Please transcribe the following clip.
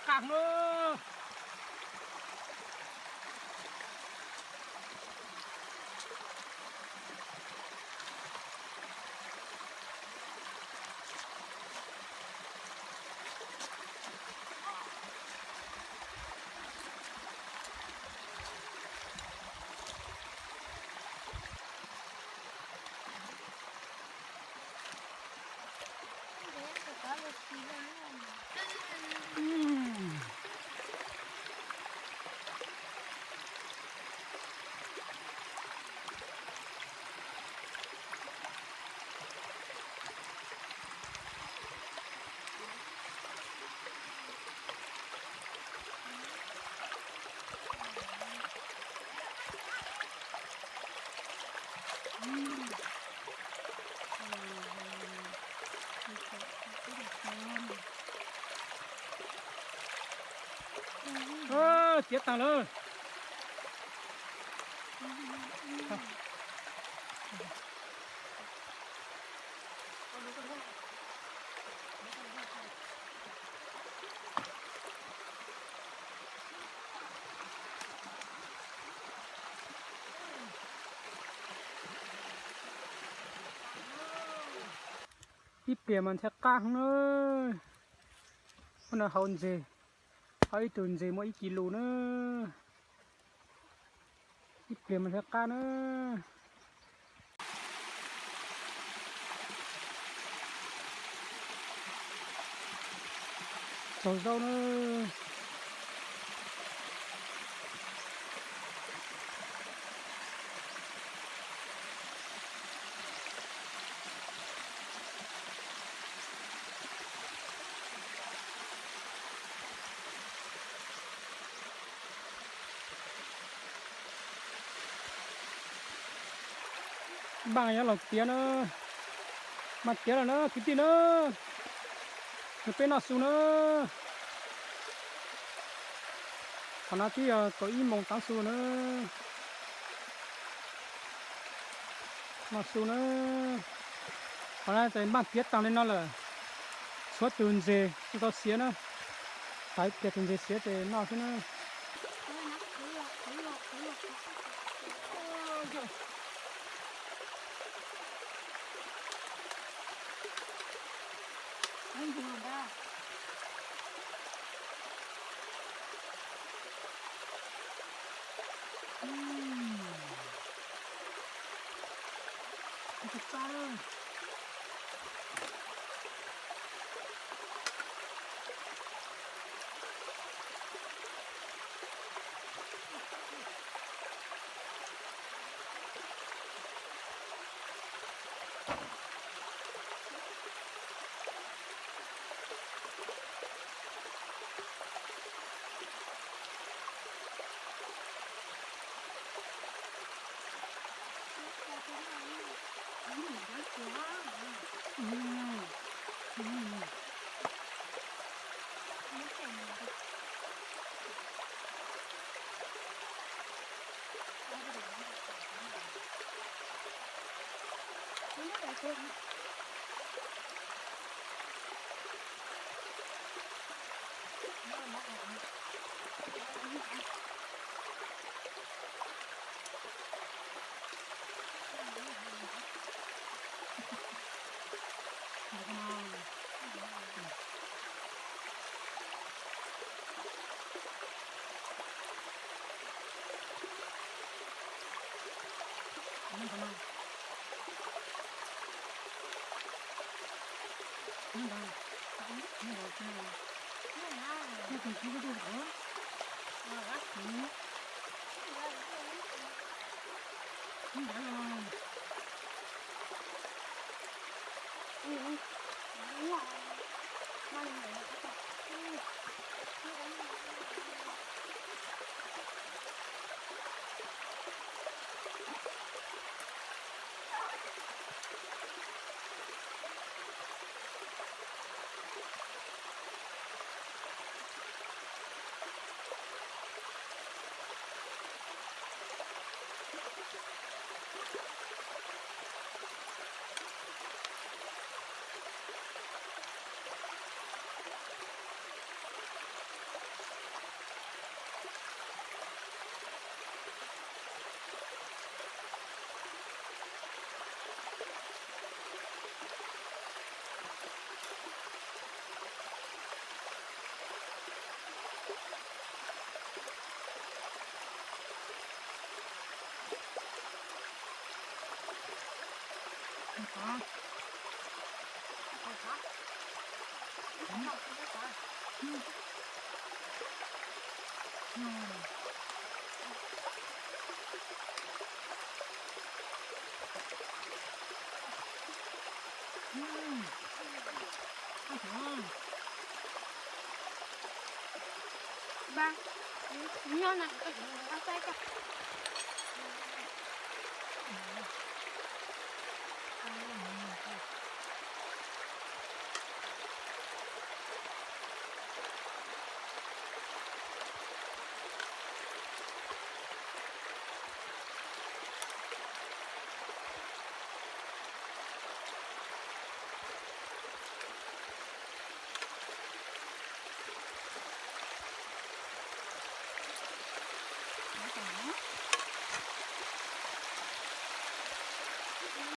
Qaj na. Tiav tas lawm. Ib pliag mas nthe qab heev na. Ub no hauv ntses, hauv ib tug ntses muaj ib kis lus na. Ib pliag mas nthe qab na. Txaus zaub na. Npaj yuav los tiav na. Npaj tiav lawm na kwv tij na. Nrog peb noj su na. Qhov no twb yog kaum ib moos tav su na. Noj su na. Qhov no ces npaj tiav tag li no lawm. Tshuav tus ntses tsis tau siav na. Thaum ib pliag tus ntses siav ces noj xwb na. Nyob no ces koj tsis mus nrog koj